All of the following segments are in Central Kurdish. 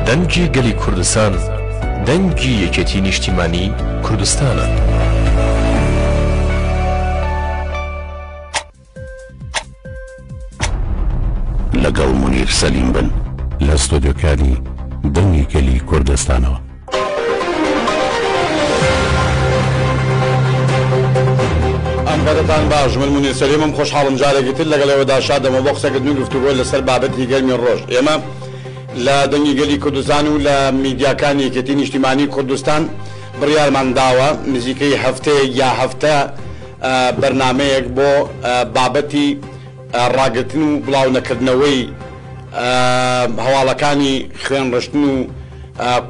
دەنگی گەلی کوردستان دەنگی یەکێتی نیشتیمانی کوردستانە. لەگەڵ مونیر سەلیم بن لە ستۆدیۆکانی دەنگی گەلی کوردستانەوە. ئەم کاتەتان باش من مونیر سەلیمم خۆشحاڵم جارێکی تر لەگەڵ ئێوەدا شادەمەوە بۆ قسەکردن و گفتوگۆ لەسەر بابەتی گەرمی ڕۆژ ئێمە لە دەنگی گەلی کوردستان و لە میدیاکانی یەکێتی نیشتیمانی کوردستان بڕیارمان داوە نزیکەی هەفتەیەک یا هەفتە بەرنامەیەک بۆ بابەتی ڕاگرتن و بڵاونەکردنەوەی هەواڵەکانی خوێنڕشتن و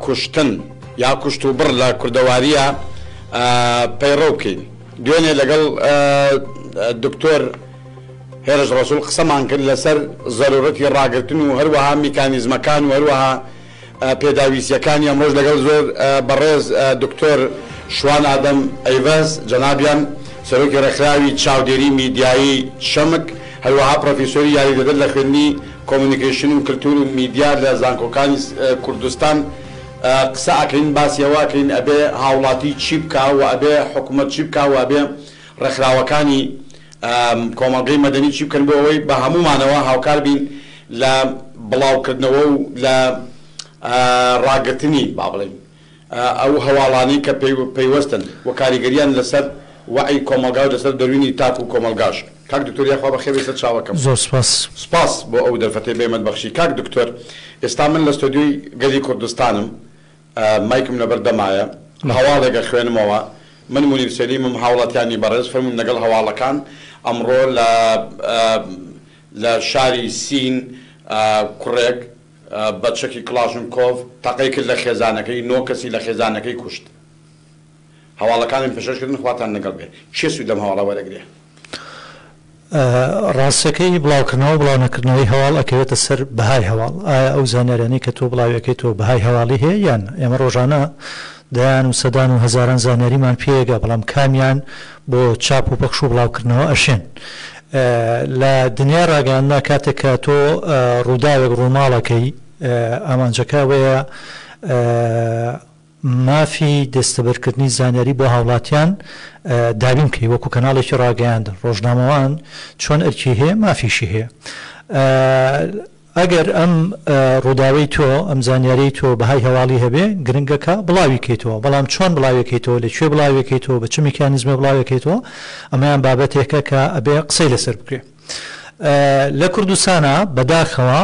کوشتن یا کوشتوبڕ لە کوردەوارییە پەیڕەو بکەین. دوێنێ لەگەڵ دکتۆر هێرش ڕەسوڵ قسەمان کرد لەسەر زەرورەتی ڕاگرتن و هەروەها میکانیزمەکان و هەروەها پێداویستیەکانی ئەمڕۆش لەگەڵ زۆر بەڕێز دکتۆر شوان ئادەم ئەیڤەز جەنابیان سەرۆکی ڕێکخراوی چاودێری میدیایی چەمک هەروەها پڕۆفیسۆری یاریدەدەر لە خوێندنی کۆمۆنیکەیشن و کلتور و میدیا لە زانکۆکانی کوردستان قسە ئەکەین باسی ئەوە ئەکەین ئەبێ هاوڵاتی چی بکا و ئەبێ حکومەت چی بکا و ئەبێ ڕێکخراوەکانی کۆمەڵگەی مەدەنی چی بکەن بۆ ئەوەی بە هەموومانەوە هاوکار بین لە بڵاوکردنەوە و لە ڕاگرتنی با بڵێین ئەو هەواڵانەی کە پەیوەستن و کاریگەریان لەسەر وەعی کۆمەڵگا و لەسەر دەروونی تاک و کۆمەڵگاش. کاک دکتۆر یاخوا بەخێر بێی سەر چاوەکەم. زۆر سوپاس. سوپاس بۆ ئەو دەرفەتەی بە ئێمەت بەخشی. کاک دکتۆر ئێستا من لە ستۆدیۆی گەلی کوردستانم مایکم لەبەر دەمایە هەواڵێک ئەخوێنمەوە من مونیر سەلیمم هاوڵاتیانی بەڕێز فەرموون لەگەڵ هەواڵەکان ئەمڕۆ لە لە شاری سین کوڕێک بە چەکی کڵاشنکۆف تەقەی کرد لە خێزانەکەی نۆ کەسی لە خێزانەکەی کوشت. هەواڵەکانم پێشکەش کردن خواتان لەگەڵ بێ. کێ سوود لەم هەواڵە وەرەگرێ؟ ڕاستەکەی بڵاوکردنەوە و بڵاونەکردنەوەی هەواڵ ئەکەوێتە سەر بەهای هەواڵ. ئایا ئەو زانیاریانەی کە تۆ بڵاوی ئەکەیتەوە بەهای هەواڵی هەیە یان نا؟ ئێمە ڕۆژانە دەیان و سەدان و هەزاران زانیاریمان پێیەگا بەڵام کامیان بۆ چاپ و پەخش و بڵاوکردنەوە ئەشێن؟ لە دنیای ڕاگەیاندنا کاتێک کە تۆ ڕووداوێک ڕووماڵەکەی ئامانجەکە ئەوەیە مافی دەستەبەرکردنی زانیاری بۆ هاوڵاتیان دابین بکەی وەکو کەناڵێکی ڕاگەیاندن ڕۆژنامەوان چۆن ئەرکی هەیە مافیشی هەیە ئەگەر ئەم ڕووداوەی تۆ ئەم زانیاریەی تۆ بەهای هەواڵی هەبێ گرنگە کە بڵاوی کەیتەوە بەڵام چۆن بڵاوی کەیتەوە لە کوێ بڵاوی کەیتەوە بە چ میکانیزمێ بڵاوی کەیتەوە ئەمەیان بابەتێکە کە ئەبێ قسەی لەسەر بکرێ. لە کوردستانا بەداخەوە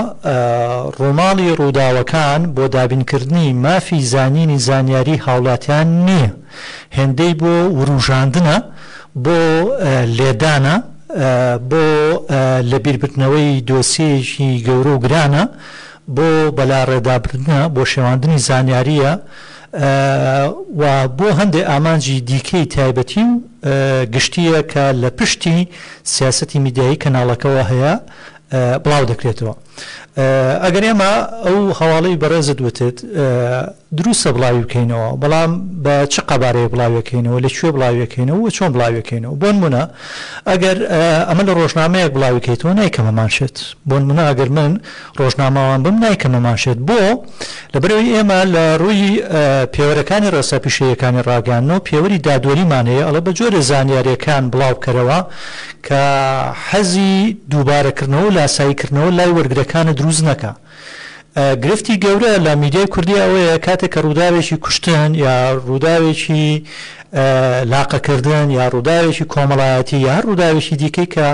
ڕووماڵی ڕووداوەکان بۆ دابینکردنی مافی زانینی زانیاری هاوڵاتیان نییە، هێندەی بۆ وروژاندنە، بۆ لێدانە، بۆ لەبیربردنەوەی دۆسیەیەکی گەورە و گرانە، بۆ بەلاڕێدابردنە، بۆ شێواندنی زانیارییە و بۆ هەندێ ئامانجی دیکەی تایبەتی و گشتییە کە لە پشتی سیاسەتی میدیایی کەناڵەکەوە هەیە بڵاو دەکرێتەوە. ئەگەر ئێمە ئەو هەواڵەی بەڕێزت وتت دروستە بڵاوی بکەینەوە، بەڵام بە چ قەبارەیەک بڵاوی ئەکەینەوە، لە کوێ بڵاوی ئەکەینەوە و چۆن بڵاوی ئەکەینەوە. بۆنمونە ئەگەر ئەمە لە ڕۆژنامەیەک بڵاوی کەیتەوە نایکەمە مانشێت. بۆنمونە ئەگەر من ڕۆژنامەوان بم نایکەمە مانشێت. بۆ؟ لەبەرئەوەی ئێمە لە ڕووی پێوەرەکانی ڕێسا پیشەییەکانی ڕاگەیاندنەوە پێوەری دادوەریمان هەیە ئەڵێ بە جۆرێ زانیارییەکان بڵاو بکەرەوە کە حەزی دووبارەکردنەوە و لاساییکردنەوە لای وەرگرەکانت دروست نەکا. گرفتی گەورە لە میدیای کوردی ئەوەیە کاتێک کە ڕووداوێکی کوشتن یا ڕووداوێکی لاقەکردن یا ڕووداوێکی کۆمەڵایەتی یا هەر ڕووداوێکی دیکەی کە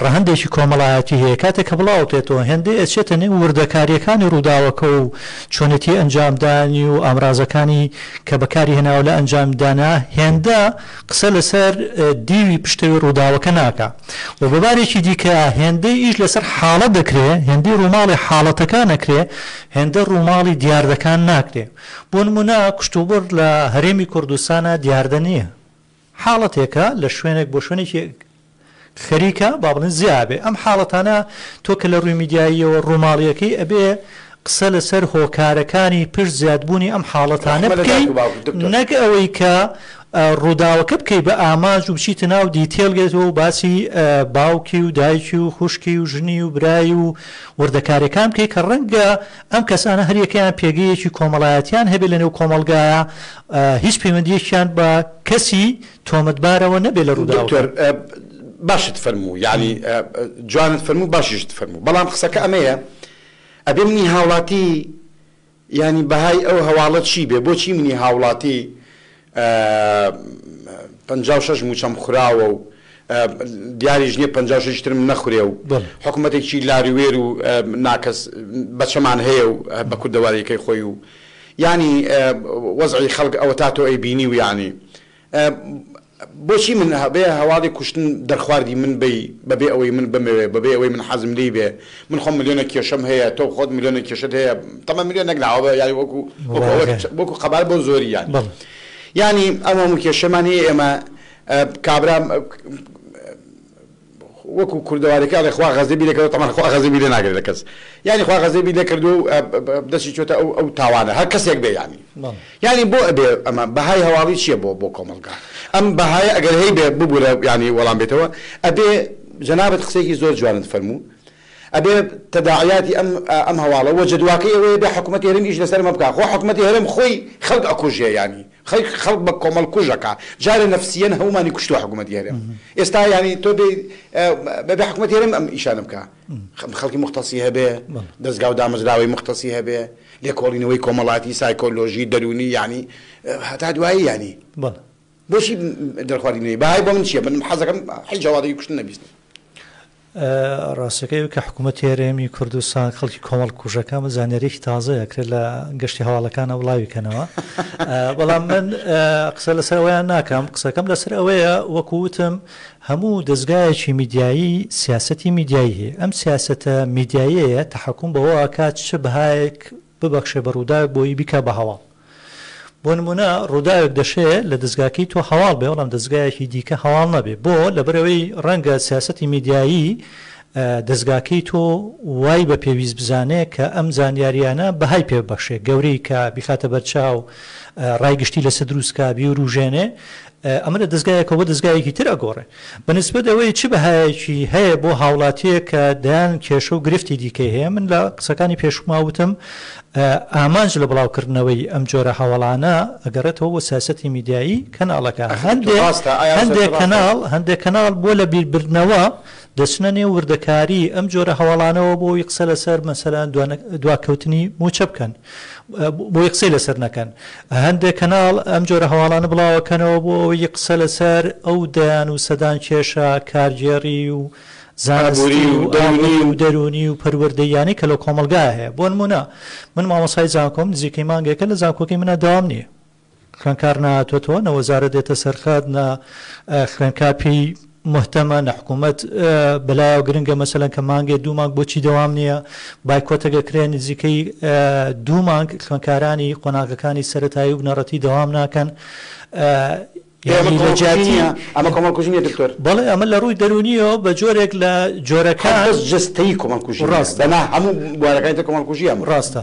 ڕەهەندێکی کۆمەڵایەتی هەیە کاتێک کە بڵاوکرێتەوە هێندەی ئەچێتە نێو وردەکارییەکانی ڕووداوەکە و چۆنێتی ئەنجامدانی و ئامرازەکانی کە بەکاری هێناوە لە ئەنجامدانا هێندە قسە لەسەر دیوی پشتەوەی ڕووداوەکە ناکا و بە بارێکی دیکە هێندەی ئیش لەسەر حاڵەت دەکرێ هێندەی ڕووماڵی حاڵەتەکان ئەکرێ هێندە ڕووماڵی دیاردەکان ناکرێ بۆ نموونە کوشتوبڕ لە هەرێمی کوردستانا دیاردە نییە حاڵەتێکە لە شوێنێک بۆ شوێنێکی خەریکە با بڵێن زیا ئەبێ ئەم حاڵەتانە تۆ کە لە ڕووی میدیاییەوە ڕووماڵیەکەی ئەبێ. قسە لەسەر هۆکارەکانی پشت زیادبوونی ئەم حاڵەتانە ڕەحمە لە بکەی دایک و باوکت دکتۆر. نەک ئەوەی کە ڕووداوەکە بکەی بە ئامانج و بچیتە ناو دیتێڵگێتەوە و باسی باوکی و دایکی و خوشکی و ژنی و برای و وردەکاریەکان بکەی کە ڕەنگە ئەم کەسانە هەریەکەیان پێگەیەکی کۆمەڵایەتیان هەبێت لەنێو کۆمەڵگایا هیچ پەیوەندیەکیان بە کەسی تۆمەتبارەوە نەبێت لە ڕووداوەکە. دکتۆر باشت فەرموو یانی جوانت فەرموو باشیشت فەرموو بەڵام قسەکە ئەمەیە ئەبێ منی هاوڵاتی یانی بەهای ئەو هەواڵە چی بێ بۆچی منی هاوڵاتی 56 موچەم خوراوە و دیاریش نیە 56 ترم نەخورێ و حکومەتێکی لاروێر و ناکەس بەچەمان هەیە و بە کوردەواریەکەی خۆی و یانی وەزعی خەڵک ئەوەتا تۆ ئەیبینی و یانی بۆچی من بێ هەواڵی کوشتن دەرخواردی من بەی بەبێ ئەوەی من بمەوێ بەبێ ئەوەی من حەزم لێی بێ من خۆم ملیۆنێک کێشەم هەیە تۆ خۆت ملیۆنێک کێشەت هەیە تەمە ملیۆنێک نا ئەوە یانی وەکو وەکو ئەوە وەکو قەبارە بۆ زۆری یانی یانی ئەم هەموو کێشەمان هەیە ئێمە کابرا وەکو کوردەواریەکە ئەڵێ خوا غەزەبی لێ کردوە تەبعەن خوا غەزەبی لێ ناگرێ لە کەس یانی خوا غەزەبی لێ کردوە و دەستی چۆتە ئەو ئەو تاوانە هەر کەسێک بێ یانی یانی بۆ ئەبێ ئەمە بەهای هەواڵی چیە بۆ بۆ کۆمەڵگا ئەم بەهایە ئەگەر هەی بێ ببورە یانی وەڵام بێتەوە ئەبێ جەنابت قسەیەکی زۆر جوانت فەرموو ئەبێ تەداعیاتی ئەم ئەم هەواڵە وە جەدواکەی ئەوەیە بێ حکومەتی هەرێم ئیش لەسەر ئەمە بکا خۆ حکومەتی هەرێم خۆی خەڵک ئەکوژێ یانی خەڵک خەڵک بە کۆمەڵ کوژ ئەکا جارێ نەفسیەن هەموومانی کوشتوە حکومەتی هەرێم ئێستا یانی تۆ بێ بەبێ حکومەتی هەرێم ئەم ئیشانە بکا خەڵکی موختەسی هەبێ دەزگا و دامەزراوەی موختەسی هەبێ لێکۆڵینەوەی کۆمەڵاتی سایکۆلۆژی دەروونی یانی هەتا دوایی یانی بۆچی دەرخواردی نەی بەهای بۆ من چیە من حەزەکەم حیچ هەواڵێکی کوشتن نەبیستم. ڕاستەکەی کە حکوومەتی هەرێمی کوردستان خەڵکی کۆمەڵ کوژەکە ئەمە زانیاریەکی تازەیە کرێت لە گەشتی هەواڵەکانە بڵاوی کەنەوە بەڵام من قسە لەسەر ئەوەیان ناکەم قسەکەم لەسەر ئەوەیە وەکو وتم هەموو دەزگایەکی میدیایی سیاسەتی میدیایی هەیە ئەم سیاسەتە میدیاییەیە تەحەکوم بەوە ئەکات چ بەهایەک ببەخشێ بە ڕووداوێک بۆی بیکا بە هەواڵ. بۆ نموونە ڕووداوێک دەشێ لە دەزگاکەی تۆ هەواڵ بێ بەڵام دەزگایەکی دیکە هەواڵ نەبێ. بۆ؟ لەبەرئەوەی ڕەنگە سیاسەتی میدیایی دەزگاکەی تۆ وای بە پێویست بزانێ کە ئەم زانیارییانە بەهای پێ ببەخشێ، گەورەی کا، بیخاتە بەرچاو، ڕای گشتی لەسەر دروست کا، بیوروژێنێ. ئەمە لە دەزگایەکەوە بۆ دەزگایەکی تر ئەگۆڕێ. بە نیسبەت ئەوەی چ بەهایەکی هەیە بۆ هاوڵاتییەک کە دەیان کێشە و گرفتی دیکەی هەیە، من لە قسەکانی پێشووما وتم ئامانج لە بڵاوکردنەوەی ئەم جۆرە هەواڵانە ئەگەڕێتەوە بۆ سیاسەتی میدیایی کەناڵەکە. هەندێ هەندێ کەناڵ هەندێ کەناڵ بۆ لەبیربردنەوە دەچنە نێو وردەکاری ئەم جۆرە هەواڵانەوە بۆ ئەوەی قسە لەسەر مەسەلەن دواکەوتنی مووچە بکەن بۆی قسەی لەسەر نەکەن. هەندێک کەناڵ ئەم جۆرە هەواڵانە بڵاوەکەنەوە بۆ ئەوەی قسە لەسەر ئەو دەیان و سەدان کێشە کارگێڕی و زانستی و ئابووری و دەروونی و پەروەردەییانەی کە لە کۆمەڵگا هەیە. بۆ نموونە من مامۆستای زانکۆم نزیکەی مانگێکە لە زانکۆکەی منا دەوام نییە. خوێندکار نەهاتۆتەوە، نە وەزارەت دێتە سەر خەت، نە خوێندکار پێی موهتەمە، نە حکوومەت بەلایەوە گرنگە مەسەلەن کە مانگێ دوو مانگ بۆچی دەوام نییە، بایکۆتێک ئەکرێ نزیکەی دوو مانگ خوێندکارانی قۆناغەکانی سەرەتایی و بنەڕەتی دەوام ناکەن. یانی لە جیاتی ئەمە کۆمەڵکوژی نییە دکتۆر؟ بەڵێ ئەمە لە ڕووی دەروونییەوە بە جۆرێک لە جۆرەکان بەس جەستەیی کۆمەڵکوژی ڕاستە دەنا هەموو بوارەکانی تر کۆمەڵکوژییە. ڕاستە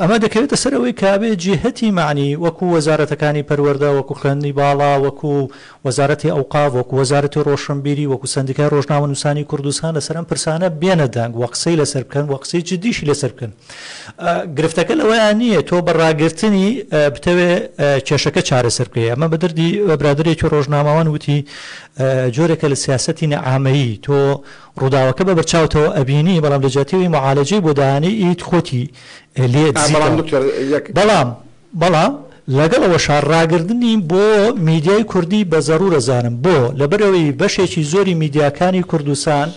ئەمە دەکەوێتە سەر ئەوەی کە ئەبێ جیهەتی مەعنی وەکو وەزارەتەکانی پەروەردە، وەکو خوێندنی باڵا، وەکو وەزارەتی ئەوقاف، وەکو وەزارەتی ڕۆشنبیری، وەکو سەندیکای ڕۆژنامەنووسانی کوردستان لەسەر ئەم پرسانە بێنە دەنگ و قسەی لەسەر بکەن و قسەی جدیشی لەسەر بکەن. گرفتەکە لەوەیا نییە تۆ بە ڕاگرتنی بتەوێ کێشەکە چارەسەر بکەی. ئەمە بە دەردی برادەرێکی ڕۆژنامەوان وتی جۆرێکە لە سیاسەتی نەعامەیی، تۆ ڕووداوەکە بە بەرچاوتەوە ئەبینی بەڵام لە جیاتی ئەوەی موعالەجەی بۆ دانێی ئیت خۆتی لێ بەڵام دزیتەوە. دکتۆر یەک. بەڵام بەڵام لەگەڵ ئەوەشا ڕاگردنی بۆ میدیای کوردی بە زەڕوور ئەزانم. بۆ؟ لەبەرئەوەی بەشێکی زۆری میدیاکانی کوردستان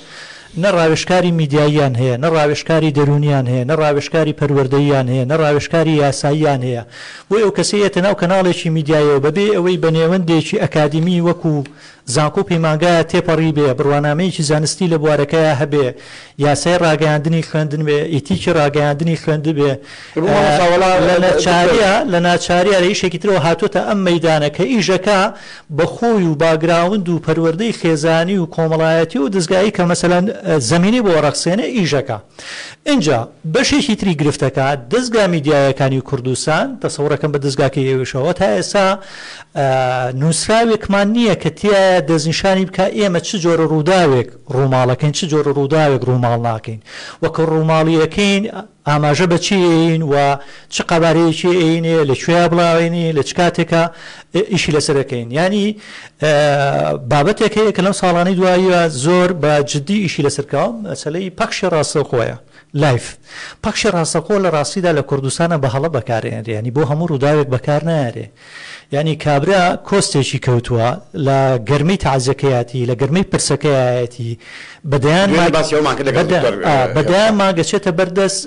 نە ڕاوێژکاری میدیاییان هەیە، نە ڕاوێژکاری دەروونیان هەیە، نە ڕاوێژکاری پەروەردەییان هەیە، نە ڕاوێژکاری یاساییان هەیە. بۆیە ئەو کەسەی یەتە ناو کەناڵێکی میدیاییەوە بەبێ ئەوەی بە نێوەندێکی ئەکادیمی وەکوو. زانکۆ و پەیمانگایە تێپەڕیبێ، بڕوانامەیەکی زانستی لە بوارەکەیا هەبێ، یاسای ڕاگەیاندنی خوێندنبێ، ئیتیکی ڕاگەیاندنی خوێندبێ، لە ناچارییا لە ناچارییا لە ئیشێکی ترەوە هاتۆتە ئەم مەیدانە کە ئیشەکە بە خۆی و باگراوند و پەروەردەی خێزانی و کۆمەڵایەتی و دەزگایی کە مەسەلەن زەمینەی بۆ ڕەخسێنێ ئیشەکە. ئینجا بەشێکی تری گرفتەکە دەزگا میدیایەکانی کوردستان، تەسەورەکەم بە دەزگاکەی ئێوەشەوە تا ئێستا نووسراوێکمان نییە کە تیایا دەستنیشانی بکا ئێمە چ جۆرە ڕووداوێک ڕووماڵەکەین، چ جۆرە ڕووداوێک ڕووماڵ ناکەین و کە ڕووماڵیەکەین ئاماژە بە چی ئەیین و چ قەبارەیەکی ئەیینێ، لە کوێیا بڵاوێنی، لە چ کاتێکا ئیشی لەسەر ئەکەین. یانی بابەتێک هەیە کە لەم ساڵانەی دواییە زۆر بە جدی ئیشی لەسەر کراوە، مەسەلەی پەخشی ڕاستەوخۆیە، live. پەخشی ڕاستەوخۆ لە ڕاستیدا لە کوردستانا بە هەڵە بەکار ئەهێنرێ، یانی بۆ هەموو ڕووداوێک بەکار نایەرێ. یانی کابرا کۆستێکی کەوتووە، لە گەرمەی تەعزیەکەیەتی، لە گەرمەی پرسەکەیایەتی، بە دەیان دوێنێ باسی ئەوەمان کرد لەگەڵ دکتۆر بە دەیان مانگ ئەچێتە بەر دەست،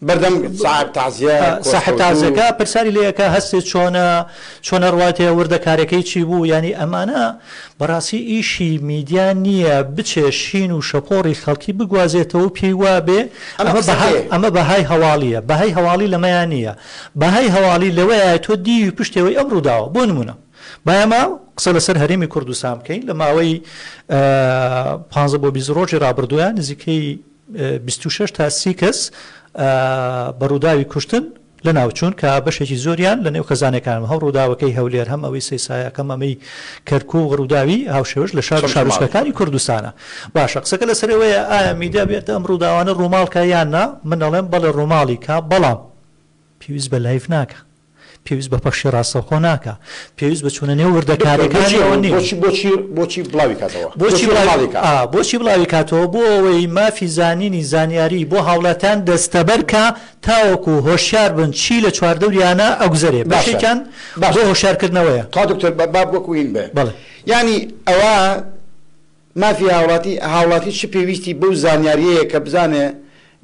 بەردەم ساحێب تەعزیە، ساحێب تەعزیەکە پرسیاری لێ ئەکا هەستێ چۆنە، چۆن ئەڕواتێ، وردەکاریەکەی چی بوو، یانی ئەمانە بەڕاستی ئیشی میدیا نییە بچێ شین و شەپۆڕی خەڵکی بگوازێتەوە و پێی وابێ ئەمە قسەکەیە. ئەمە بەهای هەواڵییە، بەهای هەواڵی لەمەیا نییە، بەهای هەواڵی لەوەیایە تۆ دیوی پشتێوەی ئەم ڕووداوە، بۆ نموونە با ئێمە قسە لەسەر هەرێمی کوردستان بکەین، لە ماوەی پانزە بۆ 20 ڕۆژی ڕابردوویا نزیکەی 26 تا 30 کەس بە ڕووداوی کوشتن لەناوچوون کە بەشێکی زۆریان لە نێو خێزانەکان هەم ڕووداوەکەی هەولێر هەم ئەوەی سەیسایەک هەم ئەمەی کەرکووک ڕووداوی هاوشێوەش لە شار و شارۆچکەکانی کوردستانە. باشە قسەکە لەسەر ئەوەیە ئایا میدیا بێت ئەم ڕووداوانە ڕووماڵ کا یان نا؟ من ئەڵێم بەڵێ ڕووماڵی کا بەڵام پێویست بە live ناکا. پێویست بە پەخشی ڕاستەوخۆ ناکا. پێویست بە چوونە نێو دکتۆر وردەکاریەکانیەوە نییە. بۆچی بۆچی بۆچی بڵاوی کاتەوە؟ بۆچی بۆچی ڕووماڵی کا؟ ئا بۆچی بڵاوی کاتەوە؟ بۆ ئەوەی مافی زانینی زانیاری بۆ هاوڵاتیان دەستەبەر کا تاوەکو هۆشیار بن چی لە چواردەوریانا ئەگوزەرێ. باشە بەشێکیان بۆ باشە هۆشیارکردنەوەیە. تخوا دکتۆر با با وەکو هین بێ. بەڵێ. یانی ئەوە مافی هاوڵاتی هاوڵاتی چ پێویستی بەو زانیاریەیە کە بزانێ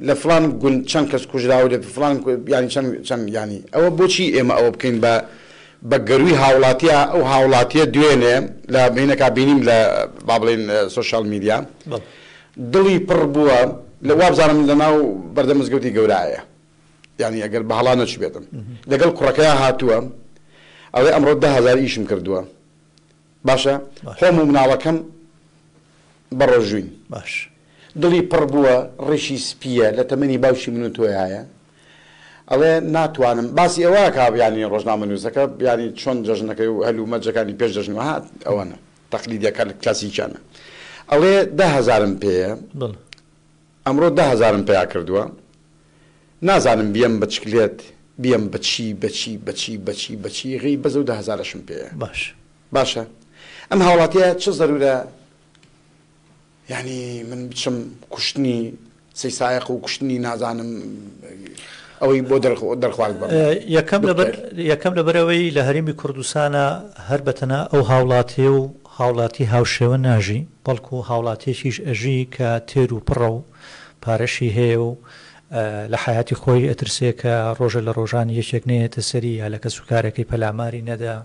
لە فڵان گوند چەند کەس کوژراوە لە فڵان یانی چەند چەند یانی ئەوە بۆچی ئێمە ئەوە بکەین بە بە گەرووی هاوڵاتیە ئەو هاوڵاتیە دوێنێ لە هینەکا بینیم لە با بڵێین سۆشیال میدیا دڵی پڕ بووە لە وابزانم لە ناو بەردەم مزگەوتی گەورایە یانی ئەگەر بە هەڵا نەچوبێتم لەگەڵ کوڕەکەیا هاتووە ئەڵێ ئەمڕۆ 10,000 ئیشم کردووە باشە خۆم و مناڵەکەم بەڕۆژووین. باش. دڵی پڕ بووە، ڕیشی سپییە، لە تەمەنی باوکی من و تۆیایە. ئەڵێ ناتوانم. باسی ئەوە ئەکا یانی ڕۆژنامەنووسەکە یانی چۆن جەژنەکەی و هەلومەرجەکانی پێش جەژن و ها ئەوانە تەقلیدییەکان کلاسیکیانە. ئەڵێ دە هەزارم پێیە. بەڵێ. ئەمڕۆ دە هەزارم پەیا کردووە. نازانم بیەم بە چکلێت، بیەم بە چی، بە چی، بە چی، بە چی، بە چی، غی بەس ئەو دە هەزارەشم پێیە. باش. باشە ئەم هاوڵاتیە چ زەرورە یانی من بچم کوشتنی سەی سایەق و کوشتنی نازانم ئەوەی بۆ دەرخوارد بەم یەکەم لەبەر یەکەم لەبەرئەوەی لە هەرێمی کوردستانا هەر بەتەنها ئەو هاوڵاتیە و هاوڵاتی هاوشێوە ناژی بەڵکو هاوڵاتیەکیش ئەژی کە تێر و پڕە و پارەشی هەیە و لە حەیاتی خۆی ئەترسێ کە ڕۆژە لە ڕۆژان یەکێک نەیەتە سەری یا لە کەسوکارەکەی پەلاماری نەدا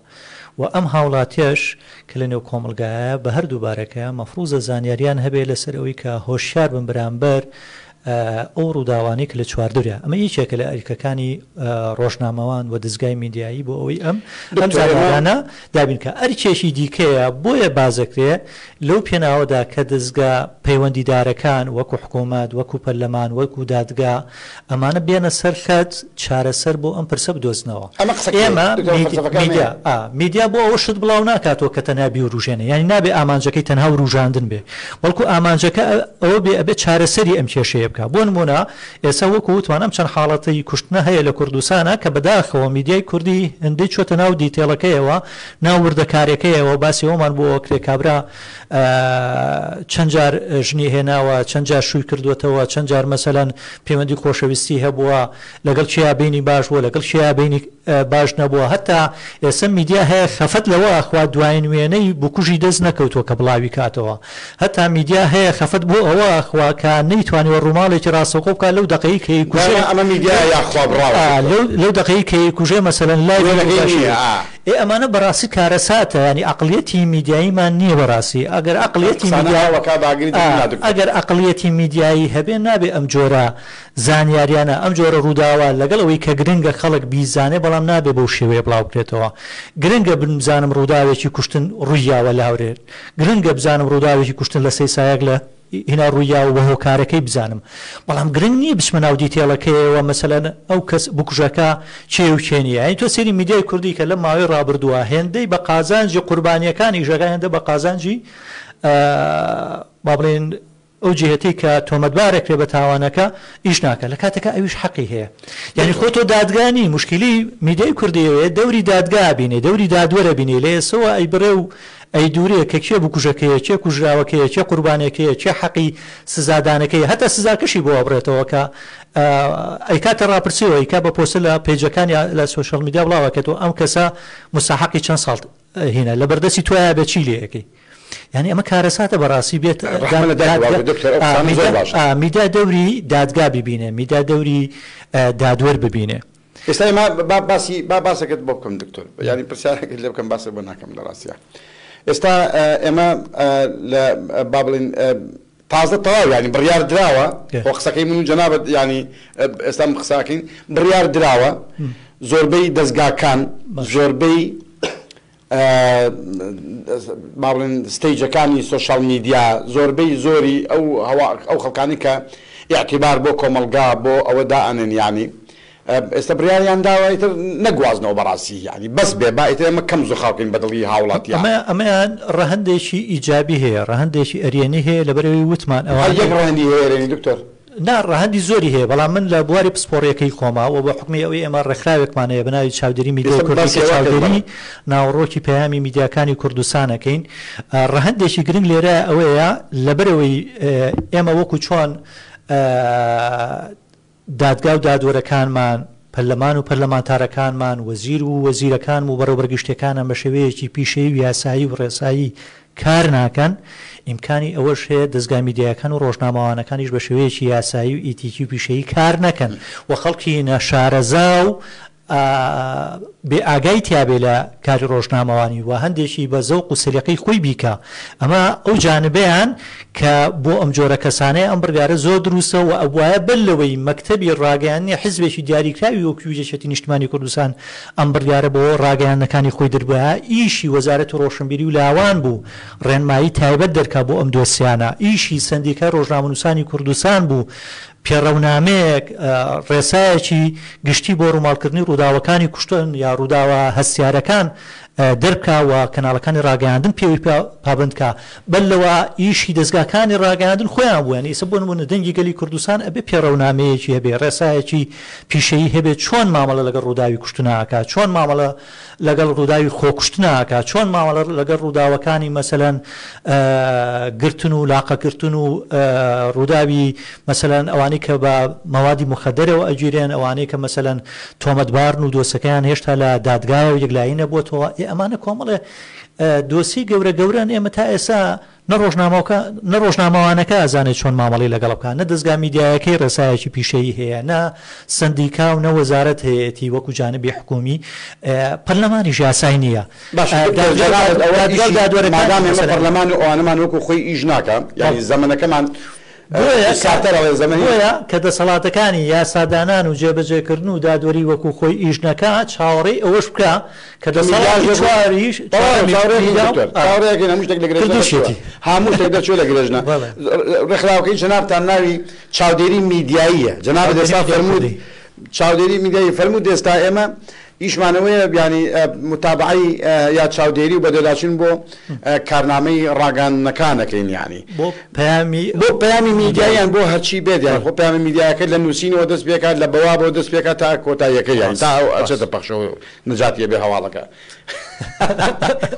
و ئەم هاوڵاتیەش کە لە نێو کۆمەڵگایە بە هەردوو بارەکەیا مەفروزە زانیاریان هەبێ لەسەر ئەوەی کە هۆشیار بن بەرامبەر ئەو ڕووداوانەی کە لە چواردەوریا ئەمە یەکێکە لە ئەرکەکانی ڕۆژنامەوان و دەزگای میدیایی بۆ ئەوەی ئەم ئەم دکتۆر ئێمە زانیارانە دابین کە ئەرکێکی دیکەیە بۆیە بازەکرێ لەو پێناوەدا کە دەزگا پەیوەندیدارەکان وەکو حکومەت، وەکو پەرلەمان، وەکو دادگا ئەمانە بێنە سەر خەت چارەسەر بۆ ئەم پرسە بدۆزنەوە. ئەمە قسەکەیە ئێمە دکتۆر فەلسەفەکە ئەمەیە. میدیا ئا میدیا بۆ ئەوە شت بڵاو ناکاتەوە کە تەنها بیوروژێنێ یانی نابێ ئامانجەکەی تەنها وروژاندن بێ بەڵکو ئامانجەکە ئەوە بێ ئەبێ چارەسەری ئەم کێشەیە بکا بۆ نموونە ئێستا وەکو وتمان ئەم چەند حاڵەتی کوشتنە هەیە لە کوردستانا کە بەداخەوە میدیای کوردی هێندەی چۆتە ناو detail ەکەیەوە ناو وردەکارێکەیەوە باسی ئەوەمان بۆ ئەکرێ کابرا چەند جار ژنی هێناوە چەند جار شووی کردووەتەوە چەند جار مەسەلەن پەیوەندی خۆشەویستی هەبووە لەگەڵ کێیا بینی باش بووە لەگەڵ کێیا بینی باش نەبووە هەتا ئێستا میدیا هەیە خەفەت لەوە ئەخوا دواین وێنەی بکوژی دەست نەکەوتووە کە بڵاوی کاتەوە هەتا میدیا هەیە خەفەت بۆ ئەوە ئەخوا کە نەیتوانیوە ڕووماڵێکی ڕاستەوخۆ بکات لەو دەقەی کە ئەیکوژێ ئەمە میدیایە یا خوا بڕاوە لەو دەقەی کە ئەیکوژێ مەسەلەن لای وێنەکەی نییە ئا. ئێ ئەمانە بەڕاستی کارەساتە یانی ئەقڵیەتی میدیاییمان نیە بەڕاستی ئەگەر ئەم ئەقڵیەتی قسانە میدیا هەوەکا بە ئاگری ئا دڵ نا دکتۆر. ئەگەر ئەقڵیەتی میدیایی هەبێ نابێ ئەم جۆرە زانیاریانە ئەم جۆرە ڕووداوە لەگەڵ ئەوەی کە گرنگە خەڵک بیزانێ بەڵام نابێ بەو شێوەیە بڵاو بکرێتەوە گرنگە بزانم ڕووداوێکی کوشتن ڕوویاوە لە هەورێر گرنگە بزانم ڕووداوێکی کوشتن لە سەیسایەک لە هینا ڕوویاوە وە هۆکارەکەی بزانم بەڵام گرنگ نیە بچمە ناو دیتێڵەکەیەوە مەسەلەن ئەو کەس بکوژەکە کێ و کێ نیە یانی تۆ سەیری میدیای کوردی کە لەم ماوەی ڕابردووە هێندەی بە قازانجی قوربانیەکان ئیشەکە هێندە بە قازانجی با بڵێین ئەو جهتەی کە تۆمەتبارەکرێ بە تاوانەکە ئیش ناکە لە کاتێکا ئەویش حەقی هەیە یانی خۆ تۆ دادگا نی موشکیلەی میدیای کوردی ئەوەیە دەوری دادگا ئەبینێ دەوری دادوەر ئەبینێ لە ئێسەوە ئەیبڕێ و ئەیدورێ کە کێ بکوژەکەیە کێ کوژراوەکەیە کێ قوربانێکەیە کێ حەقی سزادانەکەیە هەتا سزاکەشی بۆ ئەبڕێتەوە کە ئەیکاتە ڕاپرسیەوە ئەیکا بە پۆستە لە پەیجەکانی لە سۆشیال میدیا بڵاو ئەکێتەوە ئەم کەسە موستەحەقی چەند ساڵ هینە لەبەردەستی تۆیا بێ چی لێ ئەکەی یانی ئەمە کارەساتە بەڕاستی بێت ڕەحمە لە دایک و باوکت دکتۆر ئەو قسانە زۆر باشن. میدیا دەوری دادگا ببینێ میدیا دەوری دادوەر ببینێ. ئێستا ئێمە با باسی با باسەکەت بۆ بکەم دکتۆر یانی پرسیارێکت لێ بکەم باسێک بۆ ناکەم لە ڕاستیا ئێستا ئێمە لە با بڵێین تازە تەواو یانی بڕیار دراوە خۆ قسەکەی من و جەنابت یانی ئێستا من قساکەین بڕیار دراوە زۆربەی دەزگاکان زۆربەی با بڵێن ستەیجەکانی سۆشیال میدیا زۆربەی زۆری ئەو هەوا ئەو خەڵکانی کە ئیعتیبار بۆ کۆمەڵگا بۆ ئەوە دائەنێن یانی ئێستا بڕیاریان داوە ئیتر نەگوازنەوە بەڕاستی یانی بەس بێ با ئیتر ئێمە کەم زوخاو کەین بە دڵی هاوڵاتیان. ئەمە ئەمەیان ڕەهەندێکی ئیجابی هەیە ڕەهەندێکی ئەرێنی هەیە لەبەرئەوەی وتمان هەر ئەوانەی یەک ڕەهەندی هەیە ئەرێنی دکتۆر؟ نا ڕەهەندی زۆری هەیە بەڵام من لە بواری پسپۆڕیەکەی خۆما و بە حوکمی ئەوەی ئێمە ڕێکخراوێکمان هەیە بە ناوی چاودێری میدیای ئێستا کوردی باسی کە ئەوە کرد چاودێری بەڵێ. ناوەڕۆکی پەیامی میدیاکانی کوردستان ئەکەین ڕەهەندێکی گرنگ لێرە ئەوەیە لەبەرئەوەی ئێمە وەکو چۆن دادگا و دادوەرەکانمان، پەرلەمان و پەرلەمانتارەکانمان، وەزیر و وەزیرەکانم و بەڕێوەبەرە گشتیەکانمان بە شێوەیەکی پیشەیی و یاسایی و ڕێسایی کار ناکەن، ئیمکانی ئەوەش هەیە دەزگا میدیایەکان و ڕۆژنامەوانەکانیش بە شێوەیەکی یاسایی و ئیتیکی و پیشەیی کار نەکەن و خەڵکی نەشارەزا و بێ ئاگای تیابێ لە کاری ڕۆژنامەوانی و هەندێکی بە زەوق و سەلیقەی خۆی بیکا ئەمە ئەو جانبەیان کە بۆ ئەم جۆرە کەسانەیە ئەم بڕیارە زۆر دروستە و ئەبوایە بەر لەوەی مەکتەبی ڕاگەیاندنی حزبێکی دیاریکراوی وەکو یەکێتی نیشتمانی کوردستان ئەم بڕیارە بۆ ڕاگەیاندنەکانی خۆی دربایە ئیشی وەزارەتی ڕۆشنبیری و لاوان بوو ڕێنمایی تایبەت دەرکا بۆ ئەم دۆسیانە ئیشی سەندیکای ڕۆژنامەنووسانی کوردستان بوو پێڕەونامەیەک، ڕێسایەکی گشتی بۆ ڕووماڵکردنی ڕووداوەکانی کوشتن یا ڕووداوە هەستیارەکان دەربکا و کەناڵەکانی ڕاگەیاندن پێوەی پابەند کا. بەر لەوە ئیشی دەزگاکانی ڕاگەیاندن خۆیان بوو. یانی ئیستا بۆ نموونە دەنگی گەلی کوردستان ئەبێ پێڕەونامەیەکی هەبێ، ڕێسایەکی پیشەیی هەبێ چۆن مامەڵە لەگەڵ ڕووداوی کوشتنا ئەکا، چۆن مامەڵە لەگەڵ ڕووداوی خۆکوشتنا ئەکا، چۆن مامەڵە لەگەڵ ڕووداوەکانی مەسەلەن گرتن و لاقەکردن و ڕووداوی مەسەلەن ئەوانەی کە بە مەوادی موخەدەرەوە ئەگیرێن، ئەوانەی کە مەسەلەن تۆمەتبارن و دۆسەکەیان هێشتا لە دادگایە و یەکلایی نەبووەتەوە، ئێ ئەمانە کۆمەڵێ دۆسیەی گەورە گەورەن ئێمە تا ئێستا نە ڕۆژنامەوکە نە ڕۆژنامەوانەکە ئەزانێت چۆن مامەڵەی لەگەڵ بکات، نە دەزگا میدیایەکەی ڕێسایەکی پیشەیی هەیە، نە سەندیکا و نە وەزارەت هەیەتی وەکو جانبی حکوومی، پەرلەمانیش یاسای نییە. باشە دکتۆر جەنابت ئەوە ئیشی مادام ئێمە پەرلەمان و ئەوانەمان وەکو خۆی ئیش ناکا یانی زەمەنەکەمان بۆیە ساتەر ئەڵێ زەمەنی بۆیە کە دەسەڵاتەکانی یاسادانان و جێبەجێکردن و دادوەری وەکو خۆی ئیش نەکا چاوەڕێی ئەوەش بکە کە دەسەڵاتی چواریش تەواو چاوەڕێ ئەکەین دکتۆر چاوەڕێ ئەکەین هەموو شتێک لە گرێژنە دەرچووە کردووشیەتی. هەموو شتێک دەرچووە لە گرێژنە بەڵێ. ڕێکخراوەکەی جەنابتان ناوی چاودێری میدیاییە جەنابت چاودێری ئێستا میدیای فەرمووت کوردی. چاودێری میدیایی فەرمووت ئێستا ئێمە ئیشمان ئەوەیە یانی موتابەعەی یا چاودێری و بەدواداچوون بۆ کارنامەی ڕاگەیاندنەکان ئەکەین یانی بۆ پەیامی بۆ پەیامی میدیایی. میدیاییان بۆ هەرچی بێت یانی خۆ پەیامی میدیایەکە لە نووسینەوە دەست پێکات لە بەوابەوە دەست پێکات تا کۆتاییەکەی یانی ڕاست تا ئەو ڕاست. ئەچێتە پەخشەوە نەجاتی ئەبێ هەواڵەکە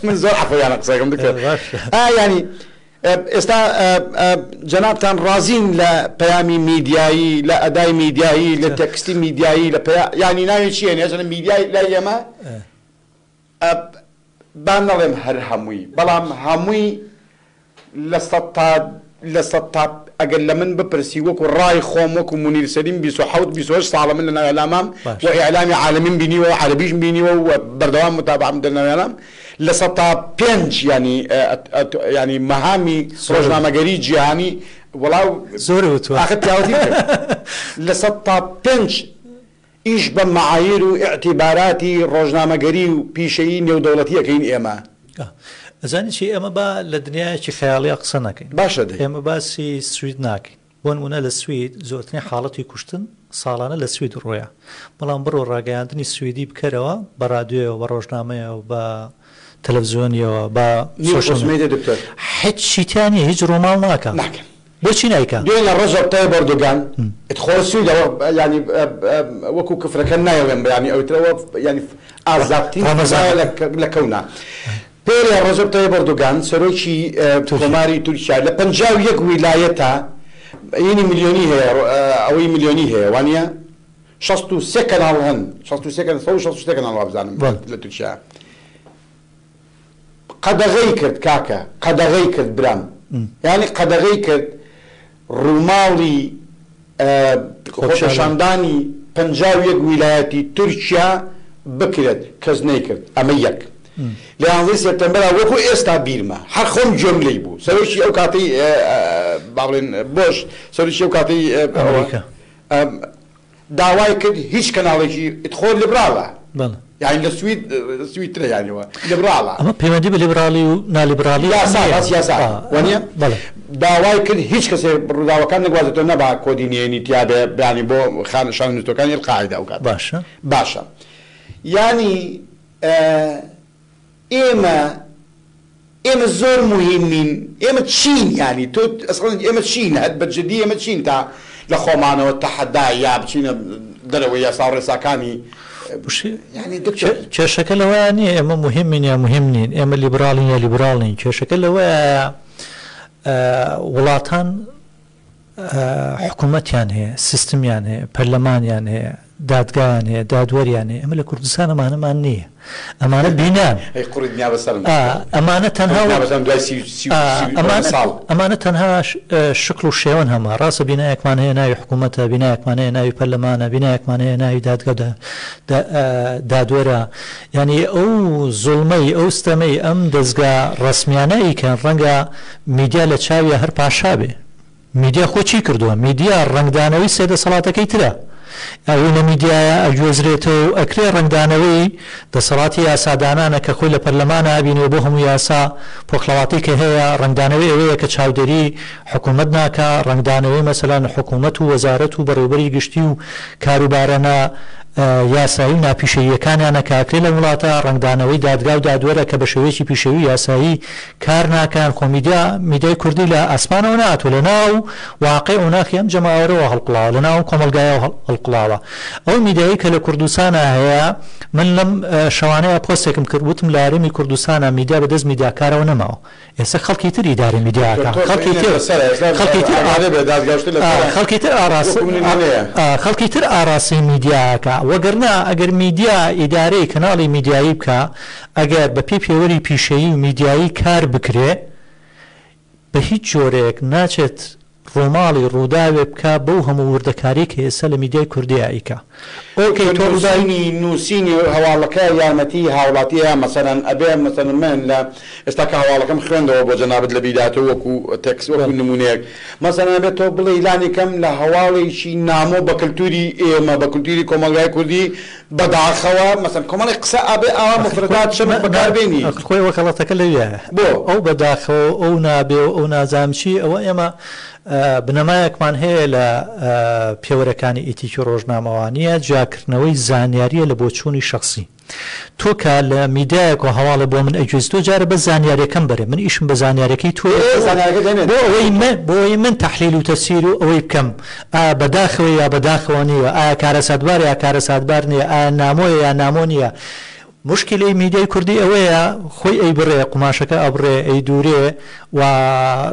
من زۆر عەفویانە قسەکەم دکتۆر باشە. ئا یانی ئێستا جەنابتان ڕازین لە پەیامی میدیایی لە ئەدای میدیایی لە تێکستی میدیایی لە پەیا یانی ناوی چییە هێشتا میدیای لای ئێمە با نەڵێم هەر هەمووی بەڵام هەمووی لە سەد تا لە سەد تا ئەگەر لە من بپرسی وەکو ڕای خۆم وەکو مونیر سەلیم 27 28 ساڵە من لە ناو ئیعلامام و ئیعلامی عالەمیم بینیوە و عەرەبیشم بینیوە و بەردەوام متابعەم لە ناو ئیعلام 5% یانی یانی مەهامی ڕۆژنامەگەری جیهانی وەڵا زۆر وتوە ئاخر پیاوەتی بکەن 5% ئیش بە مەعاییر و ئیعتیباراتی ڕۆژنامەگەری و پیشەیی نێودەوڵەتی ئەکەین ئێمە. ئەزانی چی ئێمە با لە دنیایەکی خەیاڵیا قسە نەکەین. باشە دەی. ئێمە باسی سوید ناکەین. بۆ نموونە لە سوید زۆرترین حاڵەتی کوشتن ساڵانە لە سوید ڕوویە. بەڵام بڕۆ ڕاگەیاندنی سویدی بکەرەوە بە ڕادیۆیەوە بە ڕۆژنامەیەوە بە تەلەفزیۆنیەوە بە سۆشیال میدیا هیچی تیا نیە هیچ ڕووماڵ ناکا. ناکەن. بۆچی نایکا؟ دوێنێ ڕەجەب تەیب ئەردۆگان خۆ سویدەوە یانی وەکو کفرەکە نایڵێم یانی ئەوترەوە یانی ئازادترین فەزایە لە کەونا. پێرێ ڕەجەب تەیب ئەردۆگان سەرۆکی کۆماری تورکیا لە 51 ویلایەتە یینی ملیۆنی هەیە ئەوەی ملیۆنی هەیە وانە 63 کەناڵ هەن 63 کەناڵ 163 کەناڵ وابزانم لە تورکیا قەدەغەی کرد کاکە قەدەغەی کرد برام یانی قەدەغەی کرد ڕووماڵی خۆپێشاندانی 51 ویلایەتی تورکیا بکرێت کەس نەیکرد ئەمە یەک لە یانزەی سێپتەمبەرا وەکو ئێستا بیرمە هەر خۆم گوێم لێی بوو سەرۆکی ئەو کاتەی با بڵێن بۆش سەرۆکی ئەو کاتەی ئەمریکا داوای کرد هیچ کەناڵێکی خۆ لیبراڵە یانی لە سوید سویدترە یانیوە لیبراڵە. ئەمە پەیوەندی بە لیبراڵی و نالیبراڵی یاسا باس یاسا وانیە؟ بەڵێ. داوای کرد هیچ کەسێک ڕووداوەکان نەگوازێتەوە نەبا کۆدی نهێنی تیابێ یانی بۆ شانە نووستووەکانی القاعدە ئەو کاتە. باشە. باشە یانی ئێمە ئێمە زۆر موهیمین ئێمە چین یانی تۆ ئەسڵەن ئێمە چین هەر بە جدی ئێمە چین تا لە خۆمانەوە تەحەدا یا بچینە دەرەوەی یاسا و ڕێساکانی یانی دکتۆر. کێشەکە لەوەیا نییە ئێمە موهیمین یا موهیم نین ئێمە لیبراڵین یا لیبراڵ نین کێشەکە لەوەیە وڵاتان حکومەتیان هەیە، سیستمیان هەیە، پەرلەمانیان هەیە، دادگایان هەیە، دادوەریان هەیە، ئێمە لە کوردستان ئەمانەمان نییە. ئەمانە بینان. ئەی قوڕی دنیا بەسەرم. ئەمانە تەنها قوڕی دنیا بەسەرم دوای سی سی ئەمانە ساڵ. ئەمانە تەنها شکڵ و شێوەن هەمە. ڕاستە بینایەکمان هەیە ناوی حکومەتە، بینایەکمان هەیە ناوی پەرلەمانە، بینایەکمان هەیە ناوی دادگا و دادوەرە. یانی ئەو زوڵمەی، ئەو ستەمەی ئەم دەزگا ڕەسمیانە ئەیکەن ڕەنگە میدیا لە چاویا هەر پاشا بێ. میدیا خۆ چی کردووە؟ میدیا ڕەنگدانەوەی سێ دەسەڵاتەکەی ترە. ئەوەی لە میدیایە ئەگوێزرێتەوە و ئەکرێ ڕەنگدانەوەی دەسەڵاتی یاسادانانە کە خۆی لە پەرلەمانا ئەبینێ بۆ هەموو یاسا پۆخڵەواتی کە هەیە ڕەنگدانەوەی ئەوەیە کە چاودێری حکوومەت ناکا ڕەنگدانەوەی مەسەلەن حکوومەت و وەزارەت و بەڕێوبەری گشتی و کاروبارە نا یاسایی و ناپیشەییەکانیانە کە ئەکرێ لەم وڵاتە ڕەنگدانەوەی دادگا و دادوەرە کە بە شێوەیەکی پیشەیی و یاسایی کار ناکەن، خۆ میدیا میدیای کوردی لە ئاسمانەوە نەهاتووە، لە ناو واقیع و ناخی ئەم جەماوەرەوە هەڵقوڵاوە، لە ناو ئەم کۆمەڵگایەوە هەڵقوڵاوە. ئەو میدیایەی کە لە کوردستانا هەیە، من لەم شەوانەیا پۆستێکم کرد وتم لە هەرێمی کوردستانا میدیا بە دەست میدیاکارەوە نەماوە، ئێستا خەڵکی تر ئیدارەی میدیا ئەکا، خەڵکی تر خەڵکی تر خەڵکی تر ئاراستەی خەڵکی تر ئاراستەی میدیا ئەکا، وەگەرنا ئەگەر میدیا ئیدارەی کەناڵی میدیایی بکا، ئەگەر بە پێی پێوەری پیشەیی و میدیایی کار بکرێ، بە هیچ جۆرێک ناچێت ڕووماڵی ڕووداوێ بکا بەو هەموو وردەکاریەی کە ئێستا لە میدیای کوردیا ئەیکا. ئۆکەی تۆ ڕووداوی. نووسینی نووسینی هەواڵەکە یارمەتی هاوڵاتی ئەیا مەسەلەن ئەبێ مەسەلەن من لە ئێستا کە هەواڵەکەم خوێندەوە بۆ جەنابت لە بیداتەوە وەکو تێکست وەکو نموونەیەک مەسەلەن ئەبێ تۆ بڵێی لانی کەم لە هەواڵێکی نامۆ بە کلتوری ئێمە بە کلتوری کۆمەڵگای کوردی بەداخەوە مەسەن کۆمەڵێک قسە ئەبێ ئاوا مفردات چەمک بەکار بێنی. ئەخر خۆی ئەوە غەڵەتەکە لەویایە. بۆ؟ ئەو بەداخەوە و ئەو نابێ و ئەو نازانم چی ئەوە ئێمە بنەمایەکمان هەیە لە پێوەرەکانی ئیتیکی ڕۆژنامەوانییە جیاکردنەوەی زانیارییە لە بۆچوونی شەخسی. تۆ کە لە میدیایەکەوە هەواڵێ بۆ من ئەگوێزی تۆ جارێ بەس زانیاریەکەم بەرێ من ئیشم بە زانیاریەکەی تۆیە ئێ زانیاریەکەت هەنێ بۆ ئەوەی من بۆ ئەوەی من تەحلیل و تەفسیر و ئەوەی بکەم ئایا بەداخەوەیە یا بەداخەوە نییە ئایا کارەساتبارە یا کارەساتبار نییە ئایا نامۆیە یا نامۆ نییە. موشکیلەی میدیای کوردی ئەوەیە خۆی ئەیبڕێ، قوماشەکە ئەبڕێ، ئەیدوورێ و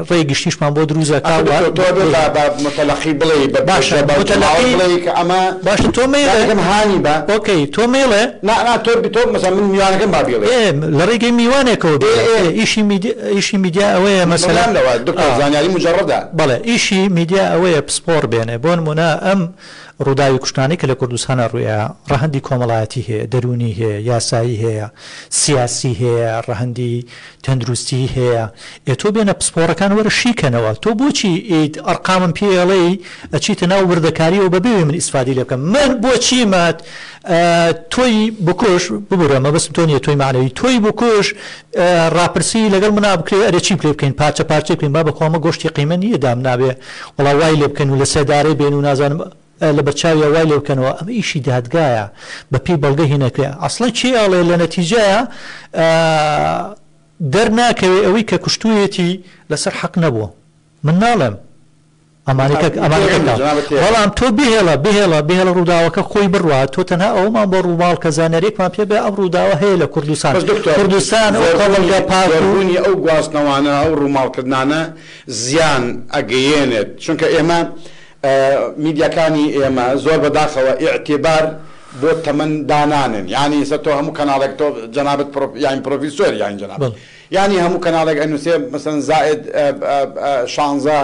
ڕێی گشتیشمان بۆ دروست ئەکا ئاخر و دکتۆر تۆ ئەبێ بە بە موتەلەقی بڵێی بە باشە بە بە جەماوەر موتەلەقی بڵێی کە ئەمە باشە تۆ مەیڵێ کاتێکم هانی بە ئۆکەی تۆ مەیڵێ نا نا تۆ تۆ مەسەلەن من میوانەکەم با بیڵێ. ئێ لە ڕێگەی میوانێکەوە ئێ بیڵێ ئێ ئێ ئیشی میدیا ئیشی میدیا ئەوەیە مەسەلەن دڵنیام لەوە دکتۆر ئا زانیاری موجەڕەدە. بەڵێ ئیشی میدیا ئەوەیە پسپۆڕ بێنێ بۆ نموونە ئەم ڕووداوی کوشتنانەی کە لە کوردستانا ڕوویئا ڕەهەندی کۆمەڵایەتی هەیە، دەروونی هەیە، یاسایی هەیە، سیاسی هەیە، ڕەهەندی تەندروستی هەیە، ئێ تۆ بێنە پسپۆڕەکان وەرە شی کەنەوە، تۆ بۆچی ئێیت ئەرقامم پێ ئەڵێی ئەچیتە ناو وردەکاریەوە بەبێ ئەوەی من ئیسفادەی لێ بکەم، من بۆچی مات تۆی بکوژ، ببورە مەبەستم تۆ نیە تۆی مەعنەوی، تۆی بکوژ ڕاپرسی لەگەڵ منا بکرێ ئەرێ چی پێ بکەین پارچە پارچەی بکەین بابە خوا ئەمە گۆشتی قیمە نیە دامنابێ وەڵا وای لێ بکەن و لە سێدارەی بێن و نازانم لەبەر چاویا وای لێ بکەنەوە ئەمە ئیشی دادگایە بە پێی بەڵگە هی نەکرێ ئەسڵەن کێ ئەڵێ لە نەتیجەیا دەرناکەوێ ئەوەی کە کوشتویەتی لەسەر حەق نەبووە من ناڵێم ئەمانەی کە ئەمانەی کە بەڵام تۆ بهێڵە بهێڵە بهێڵە ڕووداوەکە خۆی بڕوا تۆ تەنها ئەوەمان بۆ ڕووماڵ کە زانیاریەکمان پێ بێ ئەم ڕووداوە هەیە لە کوردستان بەس دکتۆر کوردستان ئەو زۆربوونی کۆمەڵگا پاک و زۆربوونی ئەو گواستنەوانە ئەو ڕووماڵکردنانە زیان ئەگەیەنێت چونکە ئێمە میدیاکانی ئێمە زۆر بەداخەوە ئیعتیبار بۆ تەمەن دانانێن یانی ئێستا تۆ هەموو کەناڵێک تۆ جەنابت پرۆ یانی پرۆفیسۆری یانی جەنابت بەڵێ. یانی هەموو کەناڵێک ئەنوسێ مەسەلەن زائد شانزە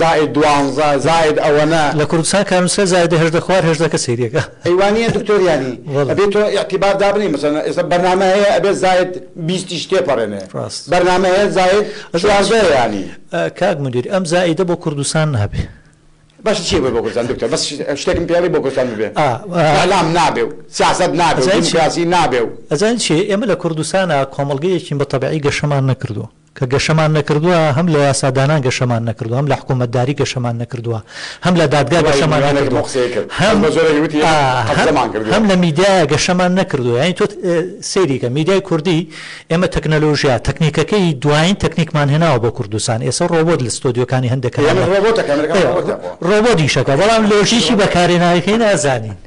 زائد دوانزە زائد ئەوەنە. لە کوردستان کارنوسرا زائدە 18 خوار هەژدەکە سەیریەکە. ئەی وانیە دکتۆر یانی بەڵێ. ئەبێ تۆ ئیعتیبار دابنێی مەسەلەن ئێستا بەرنامە هەیە ئەبێ زائد بیستیش تێپەڕێنێ ڕاست. بەرنامە هەیە زائد ئەزانی 14 یانی. کاک مدیر ئەم زائیدە بۆ کوردستان نابێ. باشە چی بێ بۆ کوردستان دکتۆر بەس شتێکم پێ ئەڵێی بۆ کوردستان ببێ ئا ئیعلام نابێ و سیاسەت نابێ و ئەزانی چی دیموکراسی نابێ و. ئەزانی چی ئێمە لە کوردستانا کۆمەڵگەیەکین بە تەبعی گەشەمان نەکردووە کە گەشەمان نەکردووە هەم لە یاسادانان گەشەمان نەکردووە هەم لە حکوومەتداری گەشەمان نەکردووە هەم لە دادگا دوای گەشەمان میوانێکم نەکردووە ئەو قسەیە کرد بەس هەم بە زۆرێک وتی ئا هەم قەبزەمان کردووە. هەم لە میدیایا گەشەمان نەکردووە یانی تۆ سەیری کە میدیای کوردی ئێمە تەکنەلۆژیا تەکنیکەکەی دوایین تەکنیکمان هێناوە بۆ کوردستان ئێسە ڕۆبۆت لە ستۆدیۆکانی هەندێک ئێمە کەناڵە ڕۆبۆتە کامێرەکان ئێ ڕۆبۆتە خۆ. ڕۆبۆت ئیشەکا بەڵام لۆژیکی بەکارهێنانەکەی نازانین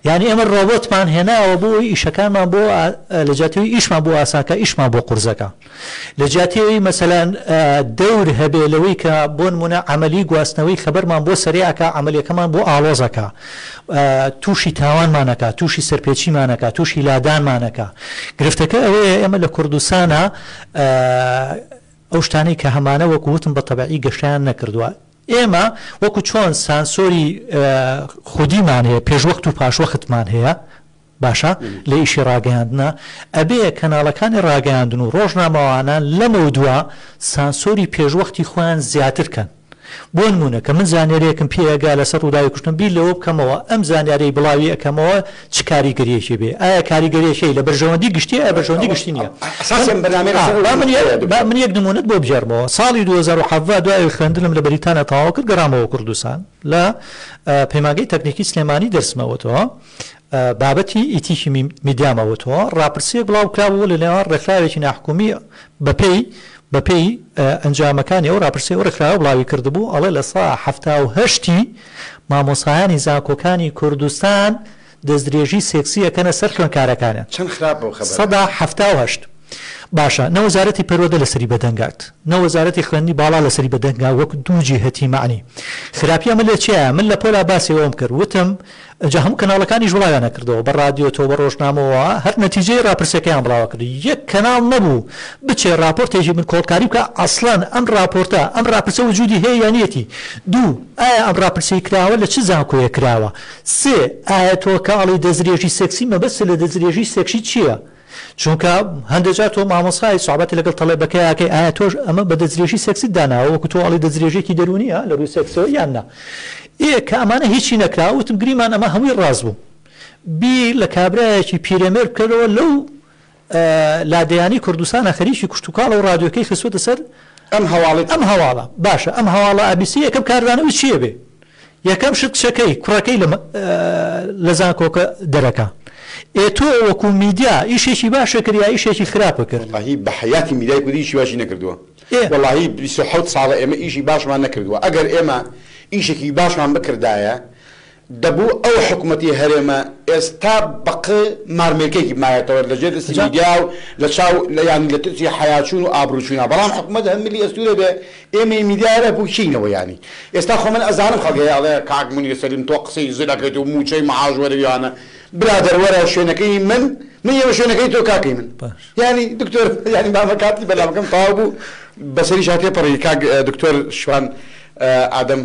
یانی ئێمە ڕۆبۆتمان هێناوە بۆ ئەوەی ئیشەکانمان بۆ لە جیاتی ئەوەی ئیشمان بۆ ئاسان کا ئیشمان بۆ قورسەکا لە جیاتی ئەوەی مەسەلەن دەور هەبێ لەوەی کە بۆ نموونە عەمەلی گواستنەوەی خەبەرمان بۆ سەریع ئەکا عەمەلیەکەمان بۆ ئاڵۆز ئەکا تووشی تاوانمان ئەکا تووشی سەرپێچیمان ئەکا تووشی لادانمان ئەکا گرفتەکە ئەوەیە ئێمە لە کوردستانا ئەو شتانەی کە هەمانە وەکو وتم بە تەبعی گەشەیان نەکردووە ئێمە وەکو چۆن سانسۆری خودیمان هەیە پێشوەخت و پاشوەختمان هەیە باشە لە ئیشی ڕاگەیاندنا ئەبێ کەناڵەکانی ڕاگەیاندن و ڕۆژنامەوانان لەمەودوا سانسۆری پێشوەختی خۆیان زیاتر کەن بۆ نموونە کە من زانیاریەکم پێ ئەگا لەسەر ڕووداوی کوشتن بیر لەوە بکەمەوە ئەم زانیاریەی بڵاوی ئەکەمەوە چ کاریگەریەکی بێ ئایا کاریگەریەکەی لە بەرژەوەندی گشتیە یا بەرژەوەندی گشتی نیە ئەساسی ئەم بەرنامەیە لەسەر ئەو با من نوقتەیە با دکتۆر. من یەک نموونەت بۆ بگێڕمەوە ساڵی 2017 دوای ئەوەی خوێندنم لە بەریتانیا تەواو کرد گەڕامەوە کوردستان لە پەیمانگەی تەکنیکی سلێمانی دەرسم ئەوتەوە بابەتی ئیتیکی میدیام ئەوتەوە ڕاپرسیەک بڵاو کرابوو لە نێوان ڕێکخراوێکی ناحکومی بەپێی بەپێی ئەنجامەکانی ئەو ڕاپرسیەی ئەو ڕێکخراوە بڵاوی کردبوو ئەڵێ 78% ی مامۆستایانی زانکۆکانی کوردستان دەستدرێژی سێکسی ئەکەنە سەر خوێندکارەکانیان. چەند خراپە ئەو خەبەرە. 78%. باشە نە وەزارەتی پەروەردە لەسەری بەدەنگات نە وەزارەتی خوێندنی باڵا لەسەری بەدەنگا وەک دوو جیهەتی مەعنی خراپی ئەمە لە چیایە من لە پۆلا باسی ئەوەم کرد وتم ئنجا هەموو کەناڵەکانیش بڵاویان ئەکردەوە بە ڕادیۆ تۆ بە ڕۆژنامەوە هەر نەتیجەی ڕاپرسیەکەیان بڵاوە کرد یەک کەناڵ نەبوو بچێ ڕاپۆرتێکی بن کۆڵکاری بکا ئەسڵەن ئەم ڕاپۆرتە ئەم ڕاپرسە وجودی هەیە یا نیەتی دوو ئایا ئەم ڕاپرسیەی کراوە لە چ زانکۆیەک کراوە سێ ئایا تۆ کە ئەڵێی دەستدرێژی سێکسی مەبەستت لە دەستدرێژی سێکسی چیە چونکە هەندێ جار تۆ مامۆستای سوعبەت لەگەڵ تەڵێبەکەیا ئەکەی ئایا تۆش ئەمە بە دەستدرێژی سێکسیت داناوە وەکو تۆ ئەڵێی دەستدرێژیەکی دەروونیە لە ڕووی سێکسەوە یان نا ئێ کە ئەمانە هیچی نەکرا وتم گریمان ئەمە هەمووی ڕاست بوو بیر لە کابرایەکی پیرەمێرد بکەرەوە لەو لادێیانەی کوردستانە خەریکی کشتوکاڵە و ڕادیۆکەی خستووەتە سەر ئەم هەواڵەی ئەم هەواڵە باشە ئەم هەواڵە ئابیسی یەکەم کاردانەوەی چییە بێ یەکەم شت کچەکەی کوڕەکەی لە لە زانکۆکە دەرەکا ئێ تۆ وەکو میدیا ئیشێکی باشە کرد یا ئیشێکی خراپە کرد؟ وەڵاهی بە حەیاتی میدیای کوردی ئیشی باشی نەکردووە ئێ. وەڵاهی 27 ساڵە ئێمە ئیشی باشمان نەکردووە ئەگەر ئێمە ئیشێکی باشمان بکردایە دەبوو ئەو حکومەتی هەرێمە ئێستا بەق مارمێلکێکی مایەتەوە لە ژێر دەستی میدیا و لە چاو لە یانی لە ترسی حەیاچوون و ئابڕووچوونا بەڵام حکومەت هەر ملی ئەستوورە بێ ئێمەی میدیا هەر ئەپووکینەوە یانی ئێستا خۆ من ئەزانم خەڵک هەیە ئەڵێ کاک مونیر سەلیم تۆ قسەی زل ئەکەیت و مووچەی معاش وەرەویانە برادەر وەرە شوێنەکەی من من یەمە شوێنەکەی تۆ کاکەی من یانی دکتۆر یانی مامە کاتی بەرنامەکەم تەواو بوو بەسەریشا تێپەڕی کاک دکتۆر شوان ئادەم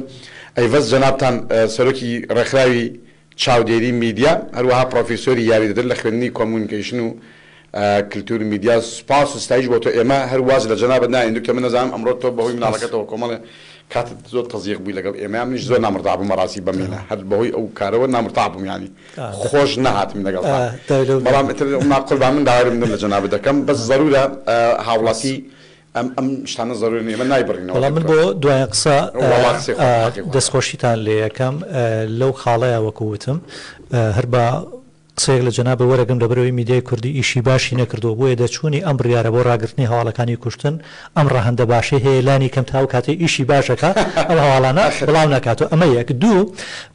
ئەیڤەز جەنابتان سەرۆکی ڕێکخراوی چاودێری میدیا، هەروەها پڕۆفیسۆری یاریدەدەر لە خوێندنی کۆمونیکەیشن و کلتور میدیا، سوپاس و ستایش بۆ تۆ، ئێمە هەر واز لە جەنابت نایەین دکتۆر، من ئەزانم ئەمڕۆ تۆ بەهۆی مناڵەکەتەوە کۆمەڵێ کاتت زۆر تەزیق بووی لەگەڵ ئێمەیا، منیش زۆر نامرتاح بووم بەڕاستی بەمینە هەر بەهۆی ئەو کارەوە نامرتاح بووم یانی خۆش نەهاتم لەگەڵتا، بەڵام ئیتر قوربان من داوای لێبوردن لە جەنابت دەکەم، بەس زەرورە هاوڵاتی ئەم ئەم شتانە زەروری نیە ئێمە نایبڕینەوە وەڵا من دکتۆر. بۆ دواین قسە وەڵا قسەی خۆت حەقی خۆتە. دەستخۆشیتان لێ ئەکەم لەو خاڵەیا وەکو وتم هەر بە قسەیەک لە جەنابت وەرەگرم لەبەرئەوەی میدیای کوردی ئیشی باشی نەکردووە بۆیە دەرچوونی ئەم بڕیارە بۆ ڕاگرتنی هەواڵەکانی کوشتن ئەم ڕەهەندە باشەی هەیە لانی کەم تا ئەو کاتەی ئیشی باش ئەکا ئەم هەواڵانە بڵاو نەکاتەوە ئەمە یەک دوو